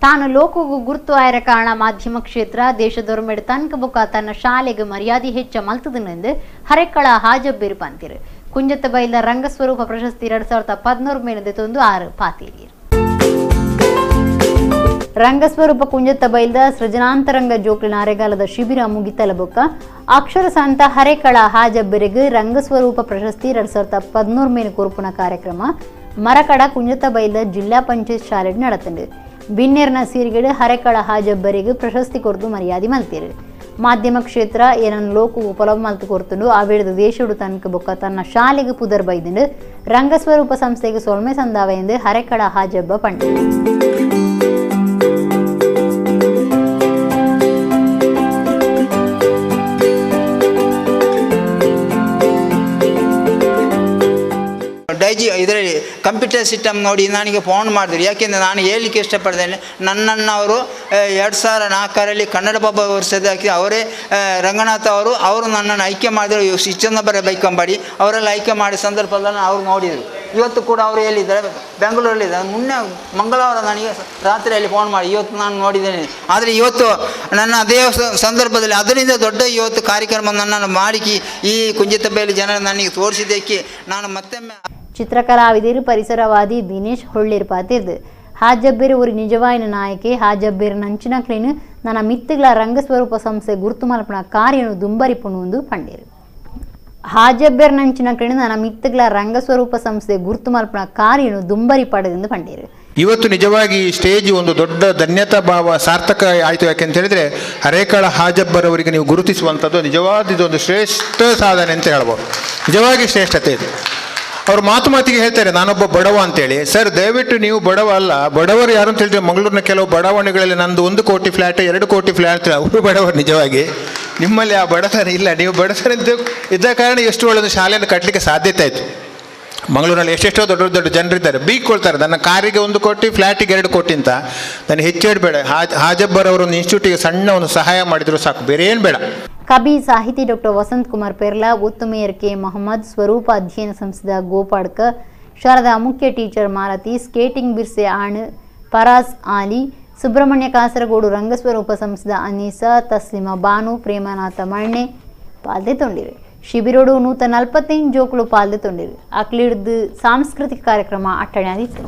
ತಾನು ಲೋಕಗೂ ಗುರ್ತು ಆಯರ ಕಾರಣ ಮಾಧ್ಯಮ ಕ್ಷೇತ್ರ ದೇಶದೊರ್ಮೆಡ್ ತನ್ಕ ಬೊಕ ತನ್ನ ಶಾಲೆಗೆ ಮರ್ಯಾದೆ ಹೆಚ್ಚ ಮಲ್ತದನೆಂದು ಹರೆಕ್ಕಳ ಹಾಜಬ್ಬೇರು ಪಂತಿರು. ಕುಂಜತ್ತ ಬೈಲ ರಂಗಸ್ವರೂಪ ಪ್ರಶಸ್ತಿ 2013 ಮೇನದೆ ತೊಂದು 6 ಪಾತೀರಿಯರು. ರಂಗಸ್ವರೂಪ ಕುಂಜತ್ತ ಬೈಲ್ದ ಸೃಜನಾಂತರಂಗ ಜೋಕ್ಲಿನ ಅರೆಗಾಲದ ಶಿಬಿರ ಮುಗಿತಲ ಬೊಕ್ಕ ಅಕ್ಷರ ಸಂತ ಹರೆಕಳ ಹಾಜಬ್ಬರಿಗೆ ರಂಗಸ್ವರೂಪ ಪ್ರಶಸ್ತಿ 2013 ಮೇನ ಕೊರ್ಪುನ ಕಾರ್ಯಕ್ರಮ ಮರಕಡ ಕುಂಜತ್ತ ಬೈಲ್ದ ಜಿಲ್ಲಾ ಪಂಚಾಯತ್ ಶಾಲೆ ನಡತಂಡು. ಬಿನ್ನೇರ್ನ ಸೀರ್ಗೇಡು ಹರೆಕಳ ಹಾಜಬ್ಬರಿಗೆ ಪ್ರಶಸ್ತಿ ಕೊರ್ದು ಮರ್ಯಾದೆ ಮಲ್ತೀರು. ಮಾಧ್ಯಮ ಕ್ಷೇತ್ರ ಏನನ್ನು ಲೋಕ ಉಪಲಬ್ಧ ಮಲ್ತು ಕೊರ್ತುಂಡು ಅವೇಳ್ದ ದೇಶಡು ತನಕ ಬೊಕ್ಕ ತನ್ನ ಶಾಲೆಗೆ ಪುದರ್ ಬೈದಂಡು ರಂಗಸ್ವರೂಪ ಸಂಸ್ಥೆಗೆ ಸೊಲ್ಮೆ ಸಂದಾವ ಎಂದು ಹರೆಕಳ ಹಾಜಬ್ಬ ಪಂಡ. ಡೈಜಿ ಇದರಲ್ಲಿ ಕಂಪ್ಯೂಟರ್ ಸಿಸ್ಟಮ್ ನೋಡಿ ನನಗೆ ಫೋನ್ ಮಾಡಿದ್ರು. ಯಾಕೆಂದರೆ ನಾನು ಹೇಳಲಿಕ್ಕೆ ಇಷ್ಟಪಡ್ತೇನೆ, ನನ್ನನ್ನು ಅವರು 2004ರಲ್ಲಿ ಕನ್ನಡ ಪಬ್ಬ ವರ್ಷದ ಅವರೇ ರಂಗನಾಥ್ ಅವರು ನನ್ನನ್ನು ಆಯ್ಕೆ ಮಾಡಿದರು. ಶಿಕ್ಷಣ ಬೈಕಂಬಾಡಿ ಅವರೆಲ್ಲ ಆಯ್ಕೆ ಮಾಡಿದ ಸಂದರ್ಭದಲ್ಲಿ ಅವರು ನೋಡಿದರು. ಇವತ್ತು ಕೂಡ ಅವರು ಎಲ್ಲಿದ್ದಾರೆ, ಬೆಂಗಳೂರಲ್ಲಿದ್ದಾರೆ. ಮೊನ್ನೆ ಮಂಗಳವಾರ ನನಗೆ ರಾತ್ರಿಯಲ್ಲಿ ಫೋನ್ ಮಾಡಿ ಇವತ್ತು ನಾನು ನೋಡಿದ್ದೇನೆ. ಆದರೆ ಇವತ್ತು ನನ್ನ ಅದೇ ಸಂದರ್ಭದಲ್ಲಿ ಅದರಿಂದ ದೊಡ್ಡ ಇವತ್ತು ಕಾರ್ಯಕ್ರಮ ನನ್ನನ್ನು ಮಾಡಿ ಈ ಕುಂಜಿತಬೈಲು ಜನರು ನನಗೆ ತೋರಿಸಿದ್ದಕ್ಕೆ ನಾನು ಮತ್ತೊಮ್ಮೆ. ಚಿತ್ರಕಲಾವಿದರು ಪರಿಸರವಾದಿ ದಿನೇಶ್ ಹೊಳ್ಳಿರ್ ಪಾತಿರ್ದು ಹಾಜಬ್ಬೇರು ஒரு ನಿಜವಾಯಿನ ನಾಯಕಿ ಹಾಜಬ್ಬೇರು ನಂಚಿನ ಕ್ಲೀನ್ ನನ್ನ ಮಿತ್ತುಗಳ ರಂಗಸ್ವರೂಪ ಸಂಸ್ಥೆ ಗುರುತು ಮಲ್ಪನ ಕಾರ್ಯನು ದುಂಬರಿಪುಣು ಪಂಡೇರು. ಹಾಜಬ್ಬೇರ್ ನಂಚಿನ ಕ್ಲೀನ್ ನನ್ನ ಮಿತ್ತುಗಳ ರಂಗಸ್ವರೂಪ ಸಂಸ್ಥೆ ಗುರುತು ಮಲ್ಪನ ಕಾರ್ಯನು ದುಂಬರಿ ಪಡೆದೆಂದು ಪಂಡೇರು. ಇವತ್ತು ನಿಜವಾಗಿ ಸ್ಟೇಜ್ ಒಂದು ದೊಡ್ಡ ಧನ್ಯತಾ ಭಾವ ಸಾರ್ಥಕ ಆಯಿತು. ಯಾಕೆಂತ ಹೇಳಿದರೆ ಹರೇಕಳ ಹಾಜಬ್ಬರವರಿಗೆ ನೀವು ಗುರುತಿಸುವಂಥದ್ದು ನಿಜವಾದ ಇದೊಂದು ಶ್ರೇಷ್ಠ ಸಾಧನೆ ಅಂತ ಹೇಳ್ಬೋದು. ನಿಜವಾಗಿ ಶ್ರೇಷ್ಠತೆ ಇದು. ಅವರು ಮಾತು ಮಾತಿಗೆ ಹೇಳ್ತಾರೆ ನಾನೊಬ್ಬ ಬಡವ ಅಂತೇಳಿ. ಸರ್, ದಯವಿಟ್ಟು ನೀವು ಬಡವ ಅಲ್ಲ. ಬಡವರು ಯಾರು ಅಂತ ಹೇಳಿದ್ರೆ ಮಂಗಳೂರಿನ ಕೆಲವು ಬಡಾವಣೆಗಳಲ್ಲಿ ನಂದು 1 ಕೋಟಿ ಫ್ಲ್ಯಾಟ್, 2 ಕೋಟಿ ಫ್ಲ್ಯಾಟ್, ಅವರು ಬಡವರು. ನಿಜವಾಗಿ ನಿಮ್ಮಲ್ಲಿ ಆ ಬಡತನ ಇಲ್ಲ. ನೀವು ಬಡತನ ಇದ್ದ ಕಾರಣ ಎಷ್ಟು ಒಳ್ಳೆಯ ಶಾಲೆಯನ್ನು ಕಟ್ಟಲಿಕ್ಕೆ ಸಾಧ್ಯತೆ ಆಯಿತು. ಮಂಗಳೂರಲ್ಲಿ ಎಷ್ಟೆಷ್ಟೋ ದೊಡ್ಡ ದೊಡ್ಡ ಜನರಿದ್ದಾರೆ, ಬೀಗ್ಕೊಳ್ತಾರೆ ನನ್ನ ಕಾರಿಗೆ 1 ಕೋಟಿ, ಫ್ಲ್ಯಾಟಿಗೆ 2 ಕೋಟಿ ಅಂತ. ನಾನು ಹೆಚ್ಚೇಳಬೇಡ, ಹಾಜಬ್ಬರ್ ಅವರು ಒಂದು ಇನ್ಸ್ಟಿಟ್ಯೂಟಿಗೆ ಸಣ್ಣ ಒಂದು ಸಹಾಯ ಮಾಡಿದ್ರು ಸಾಕು, ಬೇರೆ ಏನು ಬೇಡ. ಕವಿ ಸಾಹಿತಿ ಡಾಕ್ಟರ್ ವಸಂತ್ ಕುಮಾರ್ ಪೆರ್ಲಾ, ಒತ್ತು ಮೇಯರ್ ಕೆ ಮೊಹಮ್ಮದ್, ಸ್ವರೂಪ ಅಧ್ಯಯನ ಸಂಸ್ಥೆದ ಗೋಪಾಡ್ಕ, ಶಾರದಾ ಮುಖ್ಯ ಟೀಚರ್ ಮಾಲತಿ, ಸ್ಕೇಟಿಂಗ್ ಬಿರ್ಸೆ ಆಣ್ ಪರಾಸ್ ಆಲಿ, ಸುಬ್ರಹ್ಮಣ್ಯ ಕಾಸರಗೋಡು ರಂಗಸ್ವರೂಪ ಸಂಸ್ಥೆದ ಅನೀಸಾ, ತಸ್ಲಿಮಾ ಬಾನು, ಪ್ರೇಮನಾಥ ಮಣ್ಣೆ ಪಾಲ್ದೆ ತೊಂಡಿರು. ಶಿಬಿರೋಡು 145 ಜೋಕುಲು ಪಾಲ್ದೆ ತೊಂಡಿರು. ಅಕ್ಲಿಡ್ದು ಸಾಂಸ್ಕೃತಿಕ ಕಾರ್ಯಕ್ರಮ ಅಟ್ಟಣೆ ಆದಿತ್ತು.